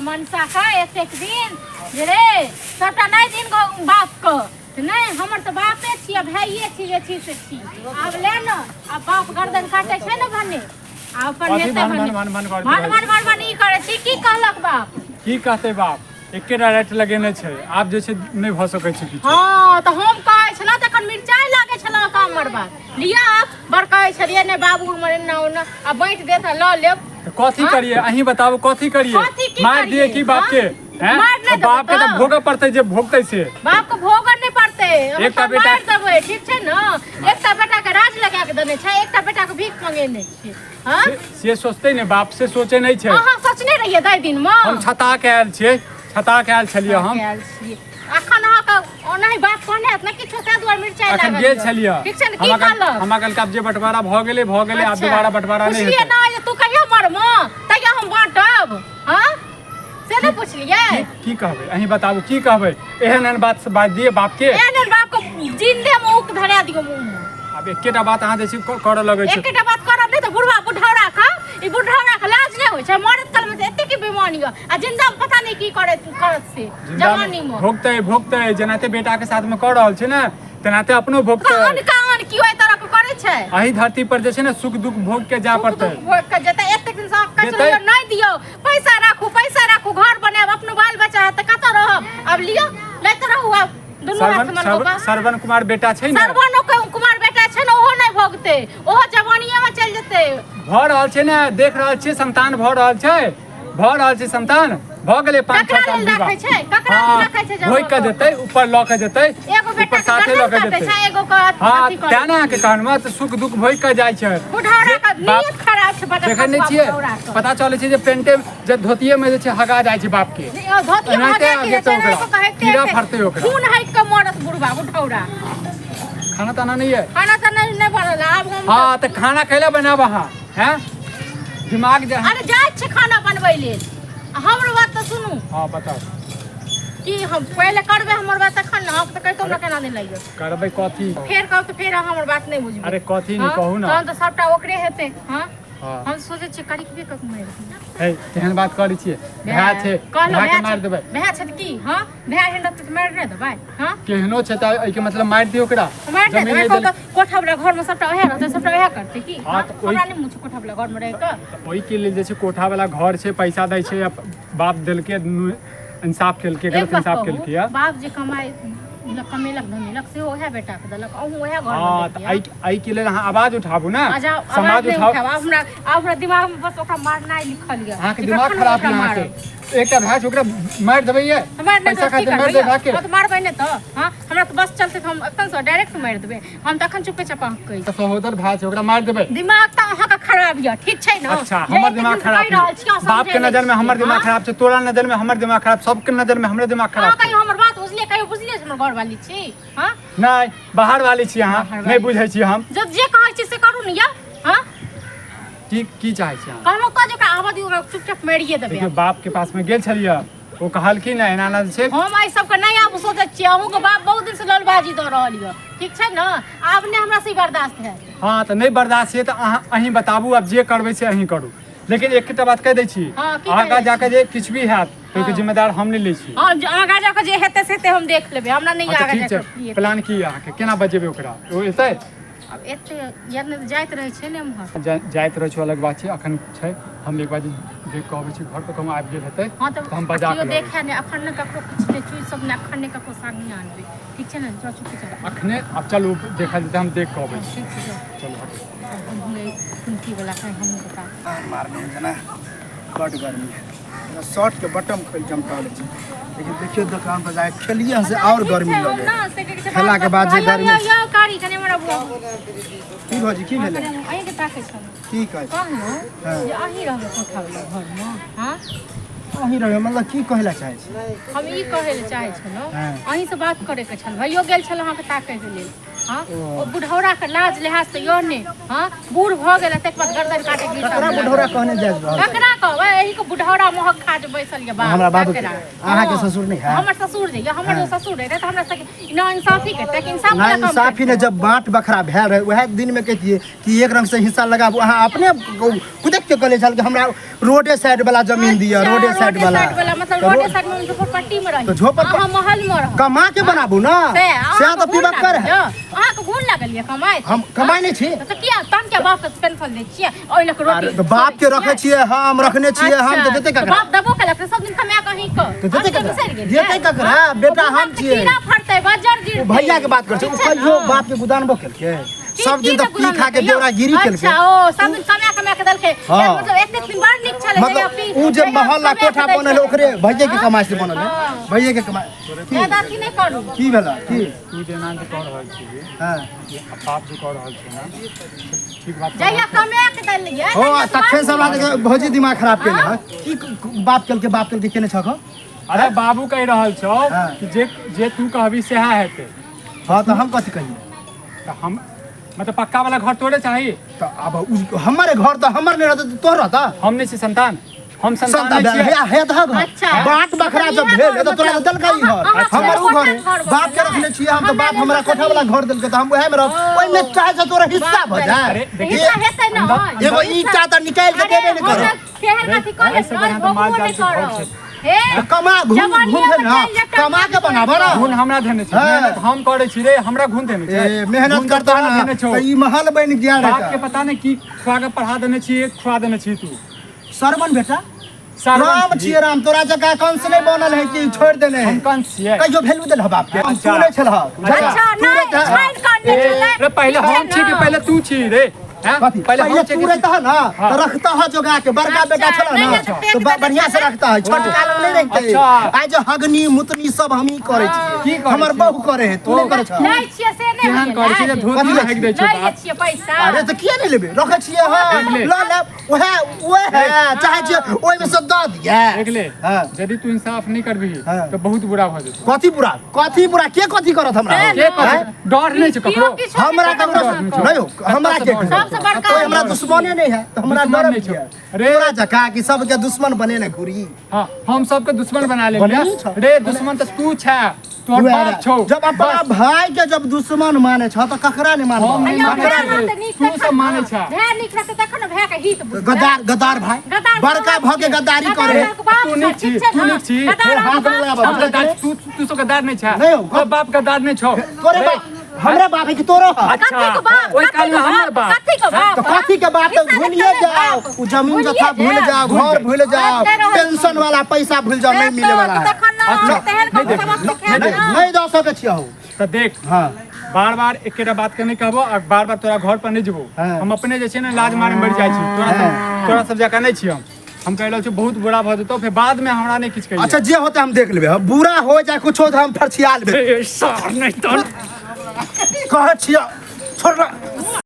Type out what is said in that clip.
मनसा का एतेक दिन जे रे सबटा नहि दिन बाप के तऽ नहि हमर तऽ बापे छी आ भाइये छी जे छी से छी आब ले ने आब बाप गर्दन काटे छै ने भने आ अपन कथी हेतै भन भने भन भन भन करैत भन रहै भन भन भन ई करै छी की कहलक बाप की कहतै बाप एकेटा राइट लगेने छै आब जे छै नहि भऽ सकै छै किछु हँ तऽ हम कहै छलहुँ तखन मिरचाइ लागै छलहुँ हमर बात लिअ आब बड़ कहै छलियै नहि बाबू हमर एना ओना आ बाँटि देत आ लऽ लेब तऽ कथी करियै अहीं बताबू कथी करियै कथी की मारि दियै करियै? की बाप के हँ? हैं मारि नहि देबै बाप के तऽ तऽ? भोगऽ पड़तै जे भोगतै से बाप के भोगऽ नहि पड़तै हम एकटा तऽ बेटा- मारि देबै ठीक छै ने एकटा बेटा के राज लगा के देने छै एकटा बेटा के भीख मंगेने छियै हँ से सोचतै ने बाप से सोचे नहि छै अहाँ सोचने रहियै दाइ दिनमे हम छता के आयल छियै छता के आयल छलियै हम आयल छियै अखन अहाँके ओनाही बात कहने हैत ने किछो ताहि दुआरे मिरचाइ अखन लागल गेल यऽ। छलियै ठीक छै ने की हमरा कहल- कहलक हमरा कहलकै आब जे बंटवारा भऽ गेलै भऽ गेलै आब अच्छा। दोबारा बंटवारा नहि पुछलियै हेतै ना जे तू कहिया मरमो तहिया हम बाँटब हँ से नहि पुछलियै की की कहबै अहीं बताबू की कहबै एहन एहन बात से बात दिए बाप के एहन एहन बाप के जिंदे में उक धरा दियौ मुँह में आब एकेटा बात अहाँ जे छै करऽ लगै छै एकेटा बात करब नहि तऽ बुढ़वा बुढ़ौरा का ई बुढ़ौरा के लाज नहि होइ छै मरत काल में तऽ एते की बेमानी यऽ आ जिंदा में पता नहि की करत करत से जिंदा में जवानी में भोगतै भोगतै जेनाते बेटा के साथ में कऽ रहल छै ने तेनाते अपनो भोगतै कान कान की ओहि तरह के करै छै अही धरती पर जे छै ने सुख दुख भोग के जाय सुख पड़तै दुख भोग के जेतै एतेक दिन से अहाँ कहै जेतै। छलियै, नहि दियौ पैसा राखू पैसा राखू घर बनायब अपनो बाल बच्चा हैत तऽ कतऽ रहब आब लिअ लैत रहू आब दुनू हाथ श्रवण में श्रवण श्रवण कुमार बेटा छै ने सरवनो के कुमार बेटा छै ने ओहो नहि भोगतै ओहो जवानिये में चलि जेतै भऽ रहल छै ने देख रहल छियै संतान भऽ रहल छै भऽ रहल छै संतान भऽ गेलै 5 ककरा 6 साल लेल विवाह राखै छै? ककरा लेल हाँ, राखै छै जमा भोगि कऽ कऽ? जेतै ऊपर लऽ कऽ जेतै एगो बेटा ऊपर के साथे लऽ गर्दन कऽ काटै जेतै छै एगो के हाँ अथी करै तें ने अहाँके कहलहुँ तऽ सुख दुख भोगि कऽ जाइ छै बुढ़ौरा के बाप- नियत खराब छै बड़ा देखै नहि छियै पता चलै छै जे पेंटे जे धोतिये में जे छै हगा जाइ छै बाप के धोती एनाहिते हगा के आगे छै ओकरा। कीड़ा फड़तै ओकरा। खून हटि के मरत बुढ़बा बुढ़ौरा खाना ताना नहीं है खाना तऽ नहि नहि बनल आब हम हाँ तऽ खाना कैला बनाब अहाँ हैं दिमाग जे अरे जाइ छी खाना बनबै लेल आ हमरो बात तऽ सुनू हाँ बताउ कि हम पहिले करबै हमर बात तखन ने अहाँके तऽ कहितो हमरा केना नहि लागियो करबै कथी फेर कहब तऽ फेर अहाँ हमर बात नहि बुझबै अरे कथी नहि हाँ? कहू ने तहन तऽ सबटा ओकरे हेतै हाँ हाँ हम सोचै छियै करिकबे कऽ मारि दियै। हे तेहन बात करै छियै भाय छै कहलहुँ भायके भाय मारि छै देबै भाय छै तऽ की हाँ भाय एहन रहतै तऽ मारि नहि देबै हाँ केहनो छै तऽ एहिके मतलब मारि दियौ ओकरा मारि नहि जमीन देबै नहि कहू देल तऽ कोठा वला घरमे सबटा ओएह रहतै सबटा ओएह करतै की हाँ, हाँ? तऽ ओहि- हमरा नहि मोन छै कोठा वला घरमे रहि कऽ तऽ ओहिके लेल जे छै कोठा वाला घर छै पैसा दै छै बाप देलकै इंसाफ केलकै एक गलत बात इंसाफ कहू, केलकै या बाप जे कमाइ कमेलक धमेलक सेहो ओएह बेटाके देलक अहूँ ओएह घर हाँ तऽ एहि एहिके लेल अहाँ आवाज उठाबू ने अच्छा समाज आवाज नहि उठाउ उठाब आब हमरा आब हमरा दिमागमे बस ओकरा मारनाइ लिखल यऽ अहाँके जे दिमाग कखन खराब ओकरा यऽ मारब। अहाँके एकटा भाय छै ओकरा मारि देबै ये मारि नहि पैसा तऽ की खातिर मारि करबै देबै भायके हम तऽ मारबै नहि तऽ हाँ हमरा तऽ बस चलतै तऽ हम एखन डायरेक्ट मारि देबै हम तऽ एखन चुपे चापा कहै तऽ सहोदर भाय छै ओकरा मारि देबै दिमाग तऽ अहाँके खराब यऽ ठीक छै ने अच्छा जे हमर एतेक दिमाग दिन खराब कहि रहल छी, यऽ अहाँ बाप के समझै नजर में नहि हमर छियै, दिमाग हाँ? खराब छै तोरा नजर में हमर दिमाग खराब सबके नजर में हमरे दिमाग खराब अहाँ छै कहियो हमर बात बुझलियै कहियो बुझलियै जे हमर घरवाली छी हाँ नहि बाहर वाली छी अहाँ बाहर नहि वाली। बुझै छी हम जब जे कहै छी से करू ने यऽ हाँ की की चाहै छी अहाँ कहलहुँ तऽ जे ओकरा आबऽ दियौ ओकरा चुपचाप मारिए देबै देखियौ बाप के पास में गेल छलियै ओ कहलखिन ने एना एना जे छै हम एहि सबके नहि आब सोचै छियै अहूँके बाप बहुत दिनसँ ललबाजी दऽ रहल यऽ ठीक छै ने आब नहि हमरा से बर्दाश्त हैत हँ तऽ नहि बर्दाश्त छै तऽ अहाँ अहीं बताबू आब जे करबै से अहीं करू लेकिन एकटा बात कहि दै छी हँ, की आगाँ कहै जाके जे किछु भी हैत तऽ ओहिके हँ। जिम्मेदार हम नहि लै छी हँ जे आगाँ जाकऽ जे हेतै से हेतै हम देख लेबै हमरा नहि अच्छा आगाँ ठीक जाकऽ छै की हेतै। प्लान की यऽ अहाँके केना बजेबै ओकरा ओ एतै आब एते याद नहि जाइत रहै छै ने एम्हर जाइत रहै छै अलग बात छै अखन छै हम एक बार देख कऽ अबै छी घर पर कहूँ आबि गेल हेतै हँ तऽ तऽ हम बजा केओ कऽ देखै नहि अखन ने ककरो किछु नहि चीज सब नहि अखन नहि ककरो सामने आनबै ठीक छै ने जाउ चुपके चलू अखने आब चलू देखल जेतै हम देख कऽ अबै छी ठीक छै जाउ चलू हटू कुंती वाला कहीं हमहूँ बता मारने जेना बड गर्मी है शर्ट के बटम खोलि के हम टहलै छी लेकिन देखियौ दोकान पर जाके खेलियै से आओर गर्मी लगै खेला के बाद जे गर्मी कारी कने हमरा बुआ की भौजी की भेलै अहीं के ताकै छलहुँ की कहै छी कहलहुँ हाँ। जे अहीं रहबै कोठा वाला घरमे हाँ अहीं रहबै मतलब की कहै लए चाहै छी हम ई कहै लए चाहै छलहुँ हाँ। अहीं से बात करैके छल भैयो गेल छल अहाँके ताकैके लेल हाँ ओ बुढ़ौरा के लाज लिहाज तऽ यौ ने हाँ बूढ़ भऽ गेल तकर बाद गर्दन काटे के ककरा बुढ़ौरा कहने जाय रहल ककरा कहबै एही के बुढ़ौरा महक खा जे बैसल ये बाप हमरा बाबू के ककरा? अहाँके हाँ। ससुर नहि है हमर ससुर जे ये हमर जो ससुर रहै तऽ हमरा सबके ना इंसाफी करतै कि इंसाफ ना वाला काम इंसाफी ने जब बाँट बखरा भेल रहे वएह दिन में कहितियै कि एक रंग से हिस्सा लगाबू अहाँ अपने कुदक के कहले छल कि हमरा रोडे साइड वाला जमीन दिअ अच्छा, रोडे साइड वाला साइड वाला मतलब मतलब तऽ रोडे साइड में झोपड़पट्टी में रही तऽ झोपड़पट्टी- अहाँ महल में रहब कमा के बनाबू ना से से तऽ पीबक्कर है अहाँके गुण लागल ये कमाइ हम कमाइ नहि छी तऽ किया तहन किया बाप के पेंशन दै छियै ओहि लऽ कऽ अरे रोटी तऽ बाप के रखै छियै हम रखने छियै हम तऽ देतै अच्छा, ककरा बाप देबो केलक तऽ सब दिन कमा कऽ अहीं कऽ तऽ देतै हम ककरा? बिसरि गेलियै। देतै ककरा? बेटा ओ हम छियै। कीड़ा फड़तै बजर गिरतै ओ भैया के बात करै छै ओ ठीक छै कहियो ने? बाप के गुदानबो केलकै की- सब दिन की तऽ के पी गुलाम खा के लगतै? बेवरागिरी केलकै अच्छा ओ सब दिन कमा कमा के देलकै हाँ। एक मतलब एतेक दिन बड़ नीक छलै जहिया मतलब पी उ जे जहिया महल आ कमा के कोठा दै बनल है छलै। ओकरे भैये के हाँ? कमाई से बनल है हाँ। भैये के कमाई की ज्यादा अथी नहि करू की भेला की तू जेना जे कह रहल छी हाँ जे बाप जे कह रहल छै ने ठीक बात जहिया कमा के देलियै हो तहिया तखन बाप सब लागे भौजी दिमाग खराब केने है की बाप केलकै बाप केलकै केने छक अरे बाबू कहि रहल छौ हाँ। कि जे जे तू कहबी सएह हेतै हाँ तऽ हम कथी कहियै तऽ हम मतलब पक्का वाला घर तोड़े चाही तऽ आब हमर घर तऽ हमर नहि रहतै तऽ तोहर रहता हम नहि छी संतान हम संतान संतान नहि छियै हे हे तऽ घर अच्छा। बाट बखरा जब इएह भेल घर तऽ तोरा तऽ देलकै ई घर अहाँ हमर उ घर है कोठा घर बाप के बनल रखने छियै हम तऽ हमरा बाप हमरा लेल कोठा वाला घर देलकै तऽ हम उएह मे रहब ओहिमे चाहे से तोरा हिस्सा भऽ जाए अरे देखिए हिस्सा हेतै ने अंदर- एगो ईंटा तऽ निकालि के अरे देबे नहि हमरा करब केहन अथी कऽ एहिसँ लेब बढ़िआँ तऽ माल भोगबो जाल नहि के घर करब छै। हे तऽ कमा घूम जवानिये घूम मे ना चलि जेतै, कमा के बनाबऽ ना घुन हमरा देने छै हाँ। मेहनत हम करै छी रे हमरा घुन देने छै ए मेहनत घुन तऽ करता तोरा ना देने छौ तऽ ई महल बनि गया बाप के रहता पता नहि की खुआ के पढ़ा देने छी खुआ देने छी तू सरवन बेटा सरवन राम छी। छियै राम तोरा जकाँ कंस नहि बनल है कि छोड़ि देने है हम कंस छियै कहियो वैल्यू देलह बाप के अच्छा। तू नहि छलह अच्छा। अच्छा तू नहि रहता छानि कऽ नहि छलै रे पहिले हम छी कि पहिले तू छी रे हैं? कथी पहिले पहिले हम छी तू कि रहता ना हाँ। तो रखता है जोगा के बड़का बेटा अच्छा, छला नहीं, ना नहीं, तो तो फेंक देने बढ़िया से छलै। रखता है छोटका लोग नहीं रखते अच्छा। आइ जो हगनी मुतनी सब हम ही करे की छियै करै हमर छी? बहू करे है तू नहीं करे छ लै छियै से नहि केहन होइए, करै छी जे लाज। धोती कथी लै हाकि दै छौ लै बाप छियै पैसा अरे तऽ किया नहीं लेबे रखे छियै हाँ देख ले। ल ले ओहे ओहे चाहे छियै ओहिमे से दऽ दियै देख ले हाँ। यदि तू इंसाफ नहीं करबिही हाँ। तो बहुत बुरा भऽ जेतौ कथी बुरा कथी बुरा के कथी करत हमरा से के ना। कथी डर नहि छै केओ ककरो किछो नहि हमरा करत ककरो अहाँके। नहीं हो हमरा के सबसँ बड़का कोई हमरा दुश्मने नहीं है तो हमरा दुश्मन डर नहीं छौ। किया अरे तोरा जका कि सबके दुश्मन बने ने घुरी हाँ हम सबके दुश्मन बना ले बनेने छौ। रे दुश्मन तऽ तू छै तोहर बाप छौ जब अपना भाई के जब दुश्मन माने छ तो ककरा नहीं हम मानबो नहीं अयौ, मानै भाय छियै। रहतै नीक तू तखन सब मानै ने। छै। भाय नीक रहतै तखन ने भायके हित बुझबै। गद्दार गद्दार भाई गद्दार बड़का बाप भ के छियै। गद्दारी गद्दार करे अहाँके बाप तू छै, नीक छी ठीक छै तू ने? नीक छी गद्दार हे, हाथ अहाँके लगाबऽ। बाप हम छै। गद्दार तू तू सब गद्दार नहि छै नहीं हो, तोहर बाप गद्दार नहि छौ तोरे बाप हमरे बाप है कि तोरो है अच्छा कथी के बाप? ओहि कथी काल के मे हमर बाप? बाप कथी के बाप? तो कथी के बात हिस्सा भूलिए देतै जाओ बाप। उ जमीन भूलिए जथा भूल जाओ घर भूल जाओ बात कहि रहल छी। पेंशन वाला पैसा भूल जाओ नहीं मिले वाला है तखन ने अच्छा, तेहन नहि कऽ देख, सबक नहि सिखायब देख। ने। नहीं दऽ सकै छियै हम। तऽ देख हाँ बार बार एकेटा बात के नहि कहबो आ बार बार तोरा घर पर नहि जेबो हाँ। हम अपने जे छै ने लाज मारे मरि जाइ छी तोरा सब तोरा सब जकाँ नहि छी हम हम कहि रहल छी बहुत बुरा भऽ जेतौ फेर बाद मे हमरा नहि किछु कहियै अच्छा जे होते हम देख लेबै हम बुरा हो जाए कुछो तऽ हम फरछिया लेबै ए, सार नहि तोर कहै छियै छोड़ ना।